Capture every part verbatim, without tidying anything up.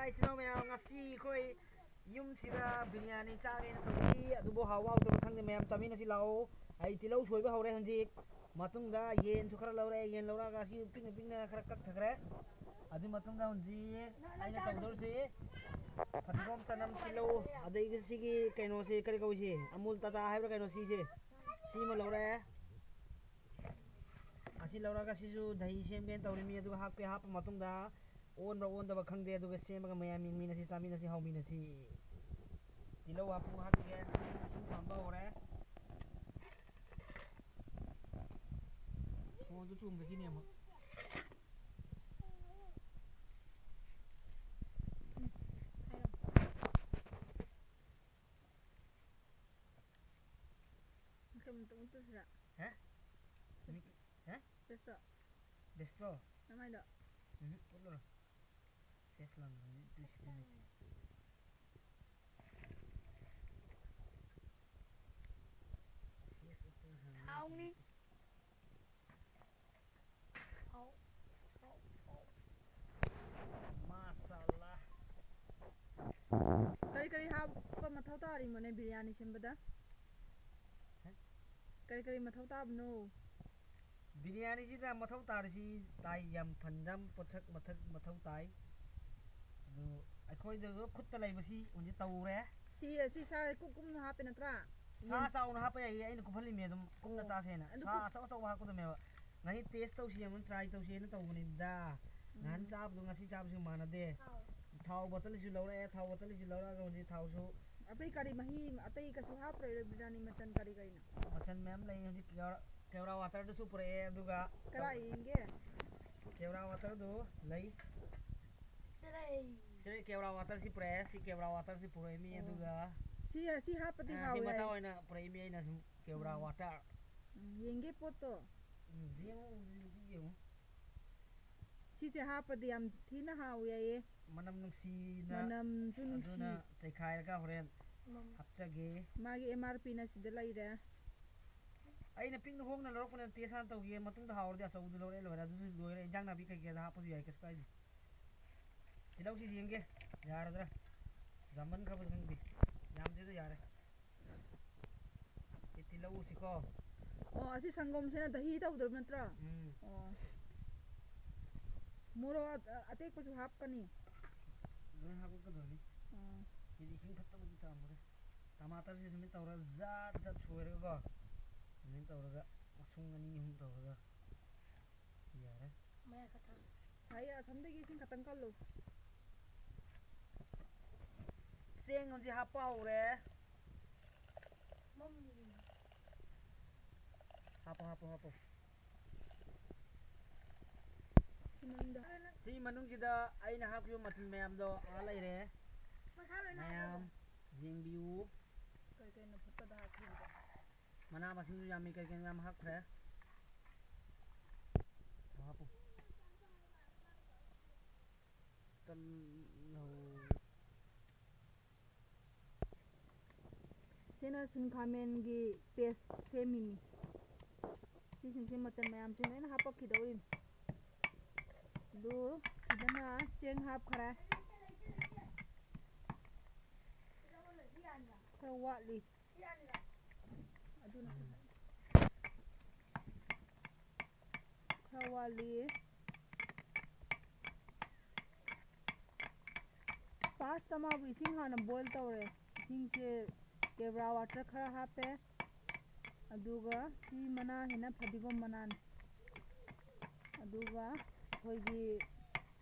ꯏꯆꯤꯟ ꯏꯅꯥꯎ ꯃꯌꯥꯝ, ꯉꯁꯤ ꯑꯩꯈꯣꯏ ꯌꯨꯝꯁꯤꯗ ꯕꯤꯔꯌꯥꯅꯤ ꯆꯥꯒꯦꯅ ꯇꯧꯔꯤ꯫ ꯑꯗꯨꯕꯨ ꯍꯥꯎꯕ ꯍꯥꯎꯇꯕ ꯈꯪꯗꯦ꯫ ꯃꯌꯥꯝ ꯆꯥꯃꯤꯟꯅꯁꯤ ꯂꯥꯛꯑꯣ꯫ ꯑꯩ ꯇꯤꯜꯍꯧ ꯁꯣꯏꯕ ꯍꯧꯔꯦ ꯍꯧꯖꯤꯛ꯫ ꯃꯇꯨꯡꯗ ꯌꯦꯟꯁꯨ ꯈꯔ ꯂꯧꯔꯦ꯫ ꯌꯦꯟ ꯂꯧꯔꯛꯑꯒ ꯁꯤ ꯄꯤꯛꯅ ꯄꯤꯛꯅ ꯈꯔ ꯀꯛꯊꯈ꯭ꯔꯦ꯫ ꯑꯗꯨ ꯃꯇꯨꯡꯗ ꯍꯧꯖꯤꯛ ꯑꯩꯅ ꯇꯧꯗꯧꯔꯤꯁꯤ ꯐꯗꯤꯒꯣꯝ, ꯆꯅꯝ, ꯇꯤꯜꯍꯧ, ꯑꯗꯒꯤ ꯁꯤꯒꯤ ꯀꯩꯅꯣꯁꯤ ꯀꯔꯤ ꯀꯧꯏꯁꯤ? ꯑꯃꯨꯜ ꯇꯥꯇꯥ ꯍꯥꯏꯕ꯭ꯔꯥ ꯀꯩꯅꯣ ꯁꯤꯁꯦ? ꯁꯤꯃ ꯂꯧꯔꯛꯑꯦ꯫ ꯑꯁꯤ ꯂꯧꯔꯒ ꯁꯤꯁꯨ ꯗꯍꯤ ꯁꯦꯝꯒꯦꯅ ꯇꯧꯔꯤꯃꯤ꯫ ꯑꯗꯨꯒ ꯍꯥꯞꯀꯦ ꯍꯥꯞꯄ ꯃꯇꯨꯡꯗ ꯑꯣꯟꯕ꯭ꯔꯥ ꯑꯣꯟꯗꯕ ꯈꯪꯗꯦ꯫ ꯑꯗꯨꯒ ꯁꯦꯝꯃꯒ ꯃꯌꯥꯝ ꯌꯦꯡꯃꯤꯟꯅꯁꯤ, ꯆꯥꯃꯤꯟꯅꯁꯤ, ꯍꯥꯎꯃꯤꯟꯅꯁꯤ꯫ ꯇꯤꯜꯍꯧ ꯍꯥꯞꯄꯨ ꯍꯥꯞꯄꯤꯒꯦ꯫ ꯏꯁꯤꯡ ꯊꯝꯕ ꯍꯧꯔꯦ꯫ ꯐꯣꯟꯁꯨ ꯆꯣꯡꯗꯈꯤꯅꯦ ꯑꯃꯨꯛ꯫ ꯃꯈꯜ ꯑꯃꯇ ꯎꯠꯇꯁꯤꯔ? ꯍꯦ? ꯃꯤ-, ꯍꯦ? ꯕꯦꯁꯇꯣ? ꯕꯦꯁꯇꯣ? ꯅꯃꯥꯏꯗꯣ? ꯎꯝ, ꯎꯠꯂꯨꯔꯣ꯫ ꯐꯦꯁ ꯂꯪꯗꯅꯤ, ꯇꯨꯏꯁꯤꯗꯅꯤ꯫ ꯐꯦꯁ ꯎꯠꯇꯅ ꯍꯪꯉꯤ꯫ ꯍꯥꯎꯅꯤ꯫ ꯍꯥꯎ, ꯍꯥꯎ, ꯍꯥꯎ꯫ ꯃꯥꯁꯥꯂꯥ꯫ ꯀꯔꯤ ꯀꯔꯤ ꯍꯥꯞꯄ ꯃꯊꯧ ꯇꯥꯔꯤꯃꯣꯅꯦ ꯕꯤꯔꯌꯥꯅꯤ ꯁꯦꯝꯕꯗ? ꯍꯦ? ꯀꯔꯤ ꯀꯔꯤ ꯃꯊꯧ ꯇꯥꯕꯅꯣ? ꯕꯤꯔꯌꯥꯅꯤꯁꯤꯗ ꯃꯊꯧ ꯇꯥꯔꯤꯁꯤ ꯇꯥꯏ, ꯌꯥꯝ ꯐꯟꯖꯝ ꯄꯣꯠꯁꯛ ꯃꯊꯛ ꯃꯊꯧ ꯇꯥꯏ꯫ ꯑꯗꯨ ꯑꯩꯈꯣꯏꯗꯁꯨ ꯈꯨꯠꯇ ꯂꯩꯕꯁꯤ ꯍꯧꯖꯤꯛ ꯇꯧꯔꯦ꯫ ꯁꯤ, ꯁꯤ ꯁꯥ ꯀꯨꯞ ꯀꯨꯞꯅ ꯍꯥꯞꯄꯦ ꯅꯠꯇ꯭ꯔꯥ? ꯁꯥ ꯌꯦꯟ ꯆꯥꯎꯅ ꯍꯥꯞꯄ ꯌꯥꯏꯌꯦ, ꯑꯩꯅ ꯀꯨꯞꯍꯜꯂꯤꯃꯦ ꯑꯗꯨꯝ ꯀꯨꯞꯅ ꯑꯣ꯫ ꯆꯥꯁꯦꯅ꯫ ꯑꯗꯨ ꯁꯥ ꯀꯨꯞ- ꯑꯆꯧ ꯑꯆꯧꯕ ꯍꯥꯞꯀꯗꯕꯅꯦꯕ꯫ ꯉꯁꯤ ꯇꯦꯁ ꯇꯧꯁꯤ ꯌꯦꯡꯉꯣ, ꯇ꯭ꯔꯥꯏ ꯇꯧꯁꯦꯅ ꯇꯧꯕꯅꯤꯗ꯫ ꯅꯍꯥꯟ ꯎꯝ꯫ ꯆꯥꯕꯗꯣ ꯉꯁꯤ ꯆꯥꯕꯁꯤꯒ ꯃꯥꯟꯅꯗꯦ꯫ ꯊꯥꯎ꯫ ꯊꯥꯎ ꯕꯣꯇꯜꯁꯤꯁꯨ ꯂꯧꯔꯛꯑꯦ, ꯊꯥꯎ ꯕꯣꯇꯜꯁꯤꯁꯨ ꯂꯧꯔꯛꯑꯒ ꯍꯧꯖꯤꯛ ꯊꯥꯎꯁꯨ ꯑꯇꯩ ꯀꯔꯤ ꯃꯍꯤ ꯑꯇꯩ ꯀꯩꯁꯨ ꯍꯥꯞꯄꯔꯣꯏꯗ꯭ꯔꯣ ꯕꯤꯔꯌꯥꯅꯤ ꯃꯆꯜ ꯀꯔꯤ ꯀꯔꯤꯅꯣ? ꯃꯆꯜ ꯃꯌꯥꯝ ꯂꯩ ꯍꯧꯖꯤꯛ꯫ ꯀꯦꯋꯔꯥ, ꯀꯦꯋꯔꯥ ꯋꯥꯇꯔꯗꯨꯁꯨ ꯄꯨꯔꯛꯑꯦ, ꯑꯗꯨꯒ ꯀꯔꯥꯏ ꯌꯦꯡꯒꯦ? ꯀꯦꯋꯔꯥ ꯋꯥꯇꯔꯗꯨ ꯂꯩ꯫ ꯁꯤꯔꯩ꯫ ꯁꯤꯔꯩ ꯀꯦꯋꯔꯥ ꯋꯥꯇꯔꯁꯤ ꯄꯨꯔꯛꯑꯦ꯫ ꯁꯤ ꯀꯦꯋꯔꯥ ꯋꯥꯇꯔꯁꯤ ꯄꯨꯔꯛꯏ ꯃꯤ, ꯑꯣ꯫ ꯑꯗꯨꯒ, ꯁꯤ, ꯁꯤ ꯍꯥꯞꯄꯗꯤ ꯑ, ꯁꯤ ꯍꯥꯎꯋꯦ ꯃꯆꯥ ꯍꯥꯏ꯫ ꯑꯣꯏꯅ ꯄꯨꯔꯛꯏ ꯃꯤ ꯑꯩꯅ ꯁꯨꯝ ꯀꯦꯋꯔꯥ ꯎꯝ꯫ ꯋꯥꯇꯔ꯫ ꯎꯝ, ꯌꯦꯡꯒꯦ ꯄꯣꯠꯇꯣ꯫ ꯎꯝ, ꯌꯦꯡꯉꯨ, ꯌꯦꯡꯉꯨ꯫ ꯁꯤꯁꯦ ꯍꯥꯞꯄꯗꯤ ꯌꯥꯝ ꯊꯤꯅ ꯍꯥꯎꯋꯦ ꯍꯥꯏꯌꯦ꯫ ꯃꯅꯝ ꯅꯨꯡꯁꯤꯅ ꯃꯅꯝꯁꯨ ꯅꯨꯡꯁꯤ꯫ ꯑꯗꯨꯅ ꯆꯩꯈꯥꯏꯔꯒ ꯍꯣꯔꯦꯟ ꯃꯝ꯫ ꯍꯥꯞꯆꯒꯦ꯫ ꯃꯥꯒꯤ M R P ꯅ ꯁꯤꯗ ꯂꯩꯔꯦ꯫ ꯑꯩꯅ ꯄꯤꯛꯅ ꯍꯣꯡꯅ ꯂꯧꯔꯛꯄꯅꯦ, ꯇꯦꯁ ꯍꯥꯟꯅ ꯇꯧꯈꯤꯒꯦ, ꯃꯇꯨꯡꯗ ꯍꯥꯎꯔꯗꯤ ꯑꯆꯧꯕꯗꯨ ꯂꯧꯔꯦ, ꯂꯣꯏꯔꯦ꯫ ꯑꯗꯨꯁꯨ ꯂꯣꯏꯔꯦ, ꯏꯟꯖꯥꯡ ꯅꯥꯄꯤ ꯀꯩꯀꯩꯗ ꯍꯥꯞꯄꯁꯨ ꯌꯥꯏ, ꯀꯩꯁꯨ ꯀꯥꯏꯗꯦ꯫ ꯇꯤꯜꯍꯧꯁꯤ ꯌꯦꯡꯒꯦ, ꯌꯥꯔꯗ꯭ꯔꯥ? ꯌꯥꯝꯃꯟꯈ꯭ꯔꯕ ꯈꯪꯗꯦ꯫ ꯌꯥꯝꯗꯦꯗ, ꯌꯥꯔꯦ꯫ ꯁꯤ ꯇꯤꯜꯍꯧꯁꯤꯀꯣ꯫ ꯑꯣ, ꯑꯁꯤ ꯁꯪꯒꯣꯝꯁꯤꯅ ꯗꯍꯤ ꯇꯧꯗ꯭ꯔꯕ ꯅꯠꯇ꯭ꯔꯣ? ꯎꯝ꯫ ꯑꯣ꯫ ꯃꯣꯔꯣꯛ ꯑ-, ꯑꯇꯦꯛꯄꯁꯨ ꯍꯥꯞꯀꯅꯤ? ꯂꯣꯏ ꯍꯥꯞꯀꯗꯕꯅꯤ꯫ ꯑꯣ꯫ ꯁꯤꯗꯤ ꯏꯁꯤꯡ ꯐꯠꯇꯕꯗꯤ ꯆꯥꯝꯃꯒꯦ꯫ ꯇꯃꯥꯇꯔꯁꯤ ꯁꯨꯃꯥꯏꯅ ꯇꯧꯔꯒ ꯖꯥꯠ ꯖꯥꯠ ꯁꯣꯏꯔꯒꯀꯣ꯫ ꯁꯨꯃꯥꯏꯅ ꯇꯧꯔꯒ ꯃꯁꯨꯡ ꯑꯅꯤ ꯑꯍꯨꯝ ꯇꯧꯔꯒ ꯌꯥꯔꯦ꯫ ꯃꯌꯥꯏ ꯈꯛꯇꯪ꯫ ꯁꯥꯏ ꯑꯁꯣꯝꯗꯒꯤ ꯏꯁꯤꯡ ꯈꯛꯇꯪ ꯀꯜꯂꯨ꯫ ꯆꯦꯡ ꯍꯧꯖꯤꯛ ꯍꯥꯞꯄ ꯍꯧꯔꯦ꯫ ꯃꯝ꯫ ꯍꯥꯞꯄꯣ, ꯍꯥꯞꯄꯣ, ꯍꯥꯞꯄꯣ꯫ ꯁꯤ ꯃꯅꯨꯡꯗ꯫ ꯁꯤ ꯃꯅꯨꯡꯁꯤꯗ ꯑꯩꯅ ꯍꯥꯞꯈꯤꯕ ꯃꯆꯜ ꯃꯌꯥꯝꯗꯣ ꯑꯥ ꯂꯩꯔꯦ꯫ ꯃꯁꯥ ꯂꯣꯏꯅ ꯃꯌꯥꯝ ꯍꯥꯞꯄꯕꯣ? ꯌꯦꯡꯕꯤꯌꯨ꯫ ꯀꯩ ꯀꯩꯅꯣ ꯐꯨꯠꯄꯗ ꯍꯥꯞꯈꯤꯕꯗꯣ? ꯃꯅꯥ ꯃꯁꯤꯡꯁꯨ ꯌꯥꯝꯃꯤ, ꯀꯩ ꯀꯩꯅꯣ ꯌꯥꯝ ꯍꯥꯞꯈ꯭ꯔꯦ꯫ ꯍꯥꯞꯄꯨ꯫ ꯇꯜꯍꯧ꯫ ꯁꯤꯅ ꯁꯤꯡ ꯈꯥꯃꯦꯟꯒꯤ paste ꯁꯦꯝꯃꯤꯅꯤ꯫ ꯁꯤꯁꯤꯡꯁꯦ ꯃꯆꯜ ꯃꯌꯥꯝꯁꯦ ꯂꯣꯏꯅ ꯍꯥꯞꯄꯛꯈꯤꯗꯧꯔꯤꯅꯤ꯫ ꯑꯗꯨ ꯁꯤꯗꯅ ꯆꯦꯡ ꯍꯥꯞꯈ꯭ꯔꯦ꯫ ꯈꯔ ꯋꯥꯠꯂꯤ꯫ ꯑꯗꯨꯅ ꯈꯔ ꯋꯥꯠꯂꯤ꯫ First ꯇ ꯃꯥꯕꯨ ꯏꯁꯤꯡ ꯍꯥꯟꯅ boil ꯇꯧꯔꯦ꯫ ꯏꯁꯤꯡꯁꯦ ꯀꯦꯕ꯭ꯔꯥ water ꯈꯔ ꯍꯥꯞꯄꯦ꯫ ꯑꯗꯨꯒ ꯁꯤ ꯃꯅꯥꯁꯤꯅ ꯐꯗꯤꯒꯣꯝ ꯃꯅꯥꯅꯤ꯫ ꯑꯗꯨꯒ ꯑꯩꯈꯣꯏꯒꯤ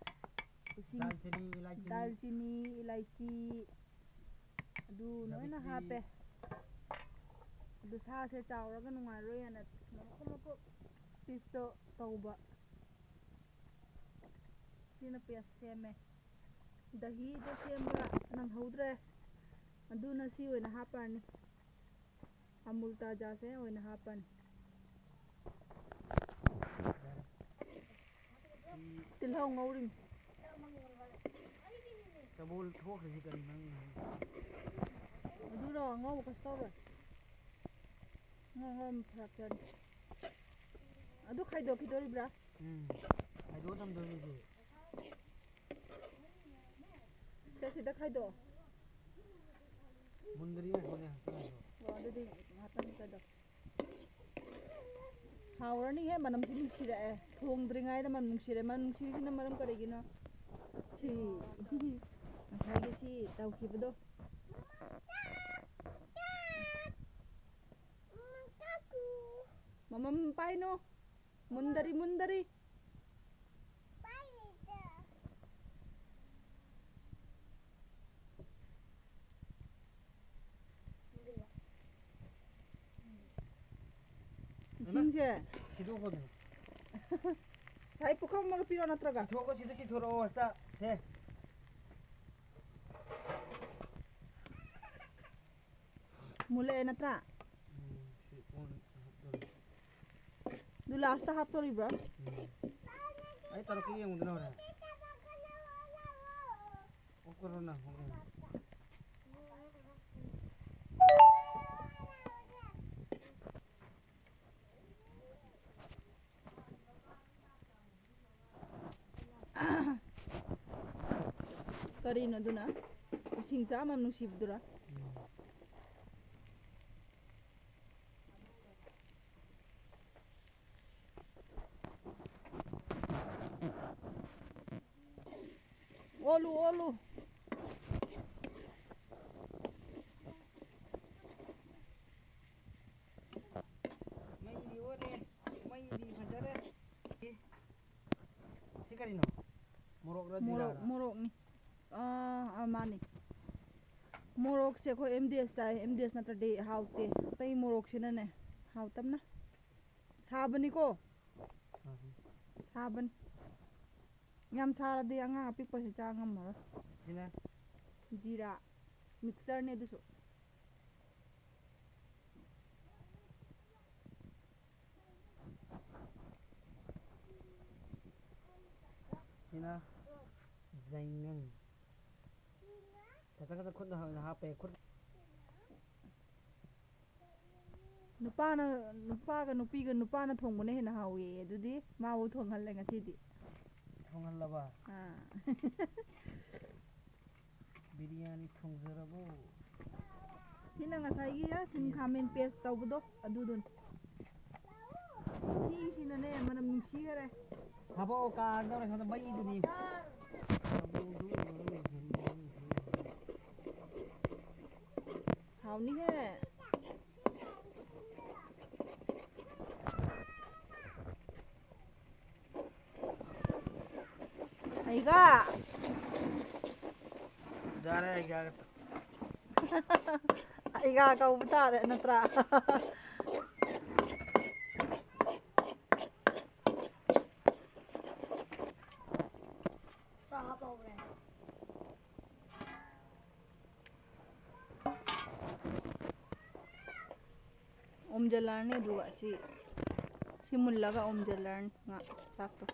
ꯏꯁꯤꯡ, ꯗꯥꯜꯆꯤꯅꯤ, ꯏꯂꯥꯏꯆꯤ꯫ ꯗꯥꯜꯆꯤꯅꯤ, ꯏꯂꯥꯏꯆꯤ, ꯑꯗꯨ ꯂꯣꯏꯅ ꯖꯕꯤꯇ꯭ꯔꯤ꯫ ꯍꯥꯞꯄꯦ꯫ ꯑꯗꯨ ꯁꯥꯁꯦ ꯆꯥꯎꯔꯒ ꯅꯨꯡꯉꯥꯏꯔꯣꯏ ꯍꯥꯏꯅ ꯃꯀꯨꯞ ꯃꯀꯨꯞ piece ꯇꯣ ꯇꯧꯕ꯫ ꯁꯤꯅ paste ꯁꯦꯝꯃꯦ꯫ ꯗꯍꯤꯗꯣ ꯁꯦꯝꯕ ꯅꯪꯍꯧꯗ꯭ꯔꯦ꯫ ꯑꯗꯨꯅ ꯁꯤ ꯑꯣꯏꯅ ꯍꯥꯞꯄꯅꯤ꯫ ꯑꯃꯨꯜ ꯇꯥꯖꯥꯁꯦ ꯑꯣꯏꯅ ꯍꯥꯞꯄꯅꯤ꯫ ꯇꯤꯜꯍꯧ ꯉꯧꯔꯤꯅꯤ꯫ ꯆꯕꯣꯜ ꯊꯣꯛꯈ꯭ꯔꯤꯁꯤ ꯀꯔꯤ ꯃꯔꯝꯒꯤꯅꯣ? ꯑꯗꯨꯔꯣ ꯑꯉꯧꯕ ꯀꯩꯁꯨ ꯇꯧꯔꯣꯏ꯫ ꯉꯧ-, ꯉꯧꯔꯝ ꯐꯔꯛ ꯇꯥꯅꯤ꯫ ꯑꯗꯨ ꯈꯥꯏꯗꯣꯛꯈꯤꯗꯣꯔꯤꯕ꯭ꯔꯥ? ꯎꯝ꯫ ꯈꯥꯏꯗꯣꯛꯑ ꯊꯝꯗꯣꯏꯅꯤ ꯑꯗꯨ꯫ ꯁꯤꯗ ꯈꯥꯏꯗꯣꯛꯑꯣ꯫ ꯃꯨꯟꯗ꯭ꯔꯤ ꯉꯥꯏꯈꯣꯅꯦ, ꯉꯥꯛꯇꯪ ꯉꯥꯏꯈꯣ꯫ ꯑꯣ, ꯑꯗꯨꯗꯤ ꯉꯥꯛꯇꯪ ꯀꯩꯗꯧ-, ꯍꯥꯎꯔꯅꯤꯍꯦ, ꯃꯅꯝꯁꯤ ꯅꯨꯡꯁꯤꯔꯛꯑꯦ꯫ ꯊꯣꯡꯗ꯭ꯔꯤꯉꯩꯗ ꯃꯅꯝ ꯅꯨꯡꯁꯤꯔꯦ꯫ ꯃꯅꯝ ꯅꯨꯡꯁꯤꯔꯤꯁꯤꯅ ꯃꯔꯝ ꯀꯔꯤꯒꯤꯅꯣ? ꯁꯤ, ꯉꯁꯥꯏꯒꯤ ꯁꯤ ꯇꯧꯈꯤꯕꯗꯣ꯫ ꯃꯃꯝ ꯄꯥꯏꯅꯣ꯫ ꯃꯨꯟꯗꯔꯤ, ꯃꯨꯟꯗꯔꯤ꯫ ꯏꯁꯤꯡꯁꯦ꯫ ꯁꯤꯗꯣꯛꯈꯣꯅꯦ꯫ ꯉꯁꯥꯏ ꯄꯨꯈꯝ ꯑꯃꯒ ꯄꯤꯔꯣ ꯅꯠꯇ꯭ꯔꯒ? ꯆꯤꯊꯣꯛꯈꯣ, ꯁꯤꯗ ꯆꯤꯊꯣꯔꯛꯑꯣ ꯍꯦꯛꯇ꯫ ꯁꯦ꯫ ꯃꯨꯜꯂꯛꯑꯦ ꯅꯠꯇ꯭ꯔꯥ? ꯎꯝ, ꯁꯤ ꯑꯣꯟ ꯍꯥꯞꯇꯣꯔꯦ꯫ ꯑꯗꯨ ꯂꯥꯁꯇ ꯍꯥꯞꯇꯣꯔꯤꯕ꯭ꯔꯥ? ꯎꯝ꯫ ꯑꯩ ꯇꯧꯔꯛꯀꯦ ꯌꯦꯡꯉꯨꯗꯅ ꯍꯣꯔꯦꯟ꯫ ꯑꯣꯛꯀꯔꯣ ꯅꯪ ꯍꯣꯔꯦꯟ꯫ ꯀꯔꯤꯅꯣ ꯑꯗꯨꯅ? ꯏꯁꯤꯡ ꯆꯥꯝꯃ ꯅꯨꯡꯁꯤꯕꯗꯨꯔꯥ? ꯎꯝ꯫ ꯑꯣꯜꯂꯨ, ꯑꯣꯜꯂꯨ꯫ ꯃꯩꯗꯤ ꯑꯣꯜꯂꯦ, ꯃꯩꯗꯤ ꯐꯖꯔꯦ꯫ ꯁꯤ ꯀꯔꯤꯅꯣ? ꯃꯣꯔꯣꯛꯔ ꯃꯣꯔꯣꯛ, ꯖꯤꯔꯥꯔ? ꯃꯣꯔꯣꯛꯅꯤ꯫ ꯑꯥ, ꯑꯥ, ꯃꯥꯅꯤ꯫ ꯃꯣꯔꯣꯛꯁꯦ ꯑꯩꯈꯣꯏ M D S ꯆꯥꯏ, M D S ꯅꯠꯇ꯭ꯔꯗꯤ ꯍꯥꯎꯇꯦ꯫ ꯑꯇꯩ ꯃꯣꯔꯣꯛꯁꯤꯅꯅꯦ ꯍꯥꯎꯇꯝꯅ꯫ ꯁꯥꯕꯅꯤꯀꯣ? ꯁꯥꯕꯅꯤ꯫ ꯁꯥꯕꯅꯤ꯫ ꯌꯥꯝ ꯁꯥꯔꯗꯤ ꯑꯉꯥꯡ ꯑꯄꯤꯛꯄꯁꯤ ꯆꯥ ꯉꯝꯃꯔꯣꯏ꯫ ꯁꯤꯅ? ꯖꯤꯔꯥ mixture ꯅꯦ ꯑꯗꯨꯁꯨ꯫ ꯁꯤꯅ ꯌꯥꯏꯉꯪ꯫ ꯈꯇꯪ ꯈꯇꯪ ꯈꯨꯠꯅ ꯍꯥꯞꯄꯦ, ꯈꯨꯠ꯫ ꯅꯨꯄꯥꯅ, ꯅꯨꯄꯥꯒ ꯅꯨꯄꯤꯒ ꯅꯨꯄꯥꯅ ꯊꯣꯡꯕꯅ ꯍꯦꯟꯅ ꯍꯥꯎꯋꯦꯌꯦ꯫ ꯑꯗꯨꯗꯤ ꯃꯥꯕꯨ ꯊꯣꯡꯍꯜꯂꯦ ꯉꯁꯤꯗꯤ꯫ ꯊꯣꯡꯍꯜꯂꯕ? ꯑꯥ꯫ ꯌꯥꯅꯤ, ꯊꯣꯡꯖꯔꯕꯣ? ꯁꯤꯅ ꯉꯁꯥꯏꯒꯤ ꯁꯤꯡ ꯈꯥꯃꯦꯟ paste ꯇꯧꯕꯗꯣ ꯑꯗꯨꯗꯨꯅꯤ꯫ ꯁꯤꯁꯤꯅꯅꯦ ꯃꯅꯝ ꯅꯨꯡꯁꯤꯈꯔꯦ꯫ ꯊꯕꯛ ꯀꯥꯟꯗꯧꯔꯦ ꯁꯣꯝꯗ ꯃꯩꯗꯨꯅꯤ꯫ ꯍꯥꯎꯅꯤꯍꯦ꯫ ꯑꯩꯒ꯫ ꯌꯥꯔꯦ, ꯑꯩꯒ꯫ ꯑꯩꯒ ꯀꯧꯕ ꯇꯥꯔꯦ ꯅꯠꯇ꯭ꯔꯥ? ꯆꯥ ꯍꯥꯞꯄꯧꯔꯦ꯫ ꯑꯣꯝꯖꯜꯂꯛꯑꯅꯤ ꯑꯗꯨꯒ ꯁꯤ, ꯁꯤ ꯃꯨꯜꯂꯒ ꯑꯣꯝꯖꯜꯂꯛꯑꯅꯤ ꯉꯥ ꯆꯥꯛꯇꯣ꯫